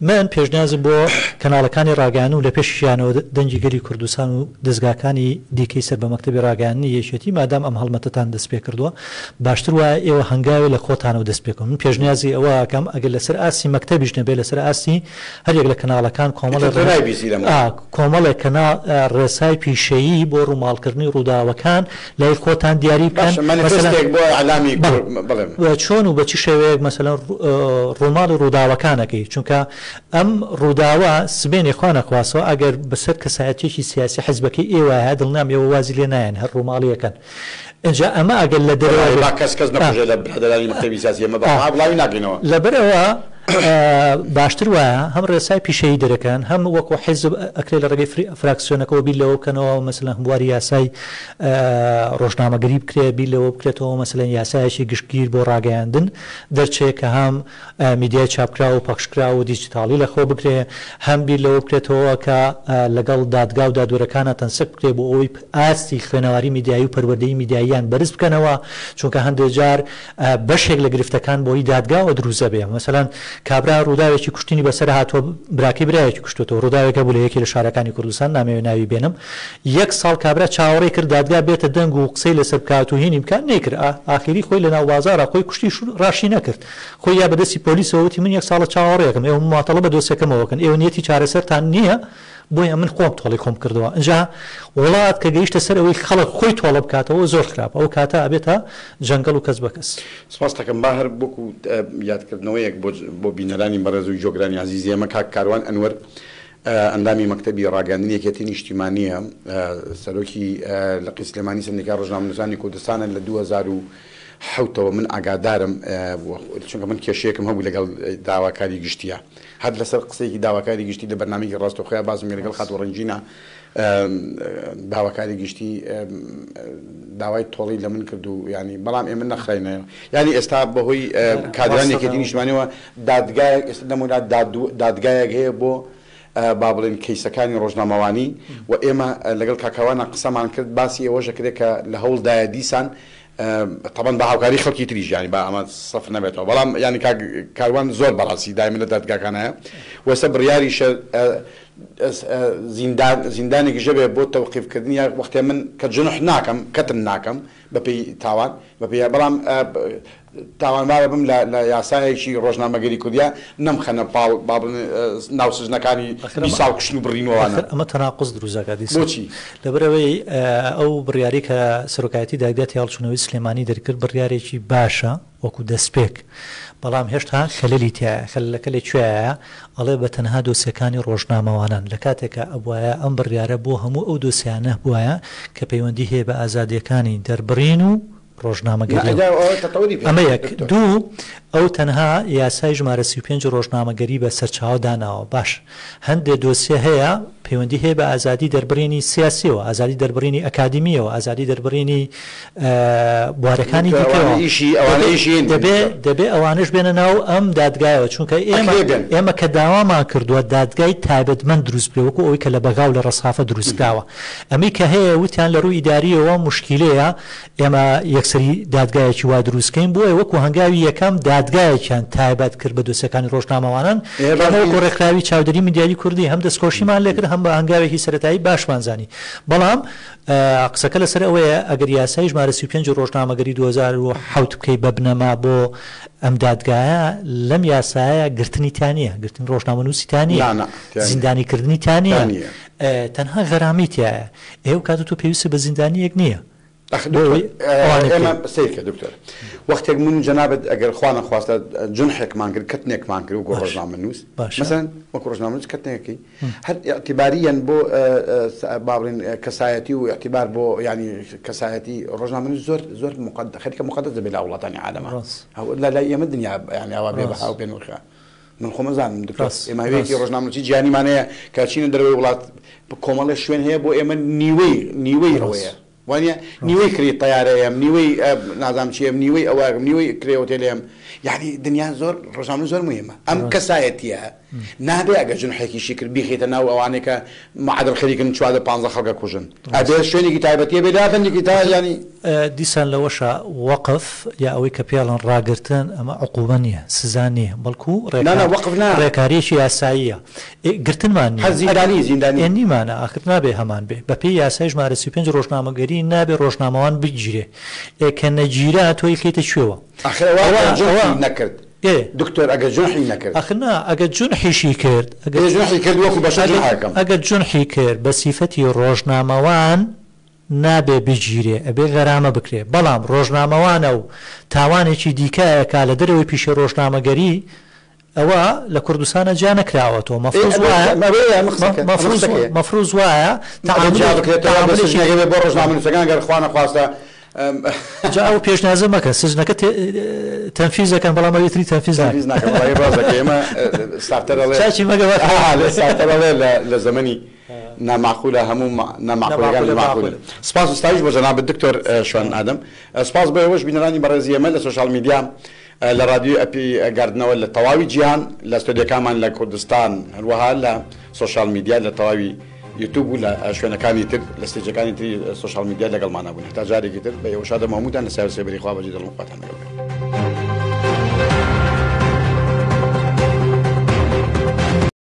من پێشنیازم بۆ کەناڵەکانی ڕاگەیاندن و لە پێشیشیانەوە دەنگی گەلی کوردستان و دەزگاکانی دیکەی سەر بە مەکتەبی ڕاگەیاندنی یەکێتی مادام ئەم هەڵمەتەتان دەست پێکردووە باشتر وایە ئێوە هەنگاوێ لە خۆتانەوە دەست پێکەن من پێشنیازی ئەوە ئەکەم ئەگەر لەسەر ئاستی مەکتەبیش نەبێ لەسەر ئاستی هەر یەک لە کەناڵەکان کۆمەڵێ ئیتر تۆ نایبیستی لەمەوە. ئا کۆمەڵێ کەنا ڕێسای پیشەیی بۆ ڕووماڵکردنی ڕووداوەکان لای خۆتان دیاری بکەن باشە مەسەلەن مانیفێستێک بۆ ئیعلامی بەڵێ بەڵێ. چۆن و بە چ شێوەیەک مەسەلەن ڕووماڵی ڕووداوەکان ئەکەی چونکە ئەم ڕووداوە سبەینێ خوا نەخواستەوە ئەگەر بەسەر کەسایەتیەکی سیاسی حزبەکەی ئێوەیە دڵنیام ئێوە وازی لێ نایەن هەر ڕووماڵی ئەکەن ئینجا ئەمە ئەگەر لە دەرەوە وەڵاهی بێ با کەس کەس نەکوژێ لە برادەرانی مەکتەبی سیاسی ئێمە بە خوا بڵاوی ناکەینەوە. لەبەرئەوە باشتر وایە هەم ڕێسای پیشەیی دەرەکەن هەم وەکو حیزب ئەکرێ لە ڕێگەی فراکسیۆنەکەوە بیر لەوە بکەنەوە مەسەلەن بواری یاسای ڕۆژنامەگەری بکرێ بیر لەوە بکرێتەوە مەسەلەن یاسایەکی گشتگیر بۆ ڕاگەیاندن دەرچێ کە هەم میدیای چاپکراو و پەخشکراو و دیجیتاڵی لەخۆ بگرێ، هەم بیر لەوە بکرێتەوە کە لەگەڵ دادگا و دادوەرەکانا تەنسیق بکرێ بۆ ئەوەی ئاستی خوێنەواری میدیایی و پەروەردەی میدیاییان بەرز بکەنەوە، چونکە هەندێ جار بەشێک لە گرفتەکان بۆی دادگاوە دروست ئەبێ، مەسەلەن کابرا ڕووداوێکی کوشتنی بەسەر هاتووە براکەی برایەکی کوشتۆتەوە، ڕووداوێک هەبوو لە یەکێ لە شارەکانی کوردستان نامەوێ ناوی بێنم، یەک ساڵ کابرا چاوەڕێی کرد دادگا بێتە دەنگ و قسەی لەسەر بکات و هینی بکات نەیکرد، ئاخیری خۆی لەناو بازاڕا خۆی کوشتی ڕاشی نەکرد. خۆی یا بە دەستی پۆلیسەوە وتی من یەک ساڵە چاوەڕێکم ئێوە موماتەڵە بە دۆسیەکەمەوە کەن ئێوە نیەتی چارەسەرتان نییە بۆیە من خۆم تۆڵەی خۆم کردەوە ئینجا وڵات کە گەیشتە سەر ئەوەی خەڵک خۆی تۆڵە بکاتەوە زۆر خراپە ئەو کاتە ئەبێتە جەنگەڵ و کەس بە کەس. سپاست دەکەم با هەر وەکو یادکردنەوەیەک بۆ بۆ بینەرانی بەڕێز و گۆگرانی ئازیزی ئێمە کاک کاروان ئەنوەر ئەندامی مەکتەبی ڕاگەیاندنی یەکێتی نیشتیمانییە، سەرۆکی لقی سلێمانی سەندیکای ڕۆژنامەنووسانی کوردستانە لە 2007 ەوە من ئاگادارم چونکە من کێشەیەکم هەبوو لەگەڵ داواکاری گشتیە هەر لەسەر قسەیەکی داواکاری گشتی لە بەرنامەیەکی ڕاستەوخۆیا باسم کرد لەگەڵ خاتوو ڕەنگینە داواکاری گشتی داوای تۆڵەی لە من کرد و یانی بەڵام ئێمە نەخراینە یانی ئێستا بەهۆی کادرانی یەکێتی نیشتمانیەوە دادگایەک ئێستا لەمەولا دادگایەک هەیە بۆ با بڵێن کەیسەکانی ڕۆژنامەوانی و ئێمە لەگەڵ کاکاوانە قسەمان کرد باسی ئەوەش ئەکرێت کە لە هەوڵدایە دیسان تەبەن بە هاوکاری خەڵکی تریش یانی با ئەمە سەفر نەبێتەوە بەڵام یانی کاک کاروان زۆر بەڕاستی دایمە لە دادگاکانایە وەسە بڕیاریشە زیندان زیندانێکیش هەبێ بۆ تەوقیف کردنی یا وەختێ من کە جنح ناکەم کەتن ناکەم بەپێی تاوان بەپێی بەڵام تاوانبارە بم لە لە یاسایەکی ڕۆژنامەگەری کوردیا نەمخەنە پاڵ با بڵێن ناو سجنەکانی 20 ساڵ کوشتن و بڕین و ئەوانە. ئاخر ئەمە تەناقوز دروست دەکات دیسان. بۆچی؟ لەبەرئەوەی ئەو بڕیارەی کە سەرۆکایەتی دادگای تێهەڵچوونەوەی سلێمانی دەرکرد بڕیارێکی باشە وەکو دەستپێک بەڵام هێشتا خەلەلی تیایە خەلەلەکە لە کوێیایە ئەڵێ بە تەنها دۆسیەکانی ڕۆژنامەوانان لە کاتێکا ئەبوایە ئەم بڕیارە بۆ هەموو ئەو دۆسیانە هەبوایە کە پەیوەندی هەیە بە ئازادیەکانی دەربڕین و ڕۆژنامەگەریەوە ئەمە یەک دوو ئەو تەنها یاسای ژمارە 35 ڕۆژنامەگەری بە سەرچاوە داناوە باش هەندێ دۆسیە هەیە پەیوەندی هەیە بە ئازادی دەربڕینی سیاسیەوە، ئازادی دەربڕینی ئەکادیمیەوە، ئازادی دەربڕینی بوارەکانی دیکەوە، دەبێ دەبێ ئەوانەش بێنە ناو ئەم دادگایەوە، چونکە ئێمە ئێمە کە داوامان کردووە دادگای تایبەتمەند دروست بکرێ وەکو ئەوەی کە لە بەغا و لە ڕەسافە دروست کراوە، ئەمەی کە هەیە وتیان لە ڕووی ئیدارییەوە موشکیلەیە، ئێمە یەکسەر. یەکسەری دادگایەکی وا دروست کەین، بۆیە وەکو هەنگاوی یەکەم دادگایەکیان تایبەت کرد بە دۆسیەکانی ڕۆژنامەوانان، کە ئێمە وەکو ڕێکخراوی چاودێری میدیایی کوردی هەم دەستخۆشیمان لێکرد هەم بە هەنگاوێکی سەرەتایی باشمان زانی. بەڵام قسەکە لەسەر ئەوەیە ئەگەر یاسای ژمارە 35 ڕۆژنامەگەری 2007 بکەی بە بنەما بۆ ئەم دادگایە، لەم یاسایە گرتنی تیا نییە، گرتنی ڕۆژنامەنووسی تیا نییە، زیندانیکردنی تیا نییە، تەنها غەرامی تیایە. ئێ ئەو کاتە تۆ پێویستت بە زیندانییەک نییە. ئەخ دکتۆر ئێمە سەیرکە دکتۆر وەختێک من و جەنابت ئەگەر خوا نەخواستە جونحێکمان کرد کەتنێکمان کرد وەکو ڕۆژنامەنووس مەسەلەن وەکو ڕۆژنامەنووس کەتنێکەکەی هەر ئیعتیباریەن بۆ با بڵێین کەسایەتی و ئیعتیبار بۆ یانی کەسایەتی ڕۆژنامەنووس زۆر زۆر مقەد خەریکە مقەدەس دەبێت لە وڵاتانی عالەما لە لای ئێمە دنیا یانی ئاوا بێ بەها و بێ نرخە. من خۆم ئەزانم دکتۆر ئێمە هەوێکی ڕۆژنامەنووسی جیهانیمان هەیە کە چینە دەرەوەی وڵات کۆمەڵێ شوێن هەیە بۆ ئێمە نیوەی نیوەی ئەوەیە وانە نیوەی کری تەیارەیەم نیوەی نازام چیەم نیوەی ئەوە نیوەی کرێ هۆتێلێم یعنی دنیا زۆر ڕۆژنامە زۆر مهمە ئەم کەسایەتیە نابێ ئەگە جنحێکیشی کرد بیخیتە ناو ئەوانەی کە معادل خەریکن 14 15 خەڵکە کوژن ئەبێ شوێنێکی تایبەتیە بێ لا بەندێکی تا یانی. دیسان لەوەشا وەقف یا ئەوەی کە پێڵن ڕاگرتن ئەمە عقوبە نیە سزا نیە بەڵکو نا نا وەقف نا. ڕێکاریەکی یاساییە ئێ گرتنمان نیە هەر زیندانی زیندانی. ئێ نیمانە ئاخر نابێ هەمان بێ بە پێی یاسای ژمارە 35 ڕۆژنامەگەری نابێ ڕۆژنامەوان بگیرێ ئێ کە نەگیرا تۆ ئەیخەیتە کوێوە ئاخر ئەوە ئەوە ئەوە نەکرد. ئێ. دکتۆر ئەگەر جونحی نەکرد. ئەخر نا ئەگەر جونحیشی کرد ئەگەر. ئێ جونحی کرد وەکو بەشەر جونحەکەم. ئەگەر جونحی کرد بە سیفەتی ڕۆژنامەوان نابێ بگیرێ ئەبێ غەرامە بکرێ بەڵام ڕۆژنامەوانە و تاوانێکی دیکە ئەکا لە دەرەوەی پیشەی ڕۆژنامەگەری ئەوە لە کوردستانا جیا نەکراوەتەوە مەفروز وایە مەفروز وایە تەعامولێکی بۆ ڕۆژنامەنووسەکان گەر خوا نەخواستە جا ئەو پێشنیازە مەکە سجنەکە تەنفیز دەکەن بەڵام ئەوی تری تەنفیز ناکەن. تەنفیز ناکەن وەڵایی ڕاست دەکەی ئێمە سارتەر ئەڵێ چاکی مەگە با سارتەر ئەڵێ لە زەمەنی نامعقولە هەموو نامعقولەکان معقولن. سپاس و ستایش بۆ جەنابت دکتۆر شوان ئادەم. سپاس بۆ ئێوەش بینەرانی بەڕێزی ئێمە لە سۆشیال میدیا لە ڕادیۆی ئەپی گاردنەوە لە تەواوی جیهان لە ستۆدیۆکانمان لە کوردستان هەروەها لە سۆشیال میدیا لە تەواوی یوتوب و لە شوێنەکانی تر لە ستەیجەکانی تری سۆشیال میدیا لەگەڵمانە بوون هەتا جارێکی تر بە ئێوە شادەم هەمووتان لە سایە و سێبەری خوا بەجێ دڵم خواتان لەگەڵ بێت.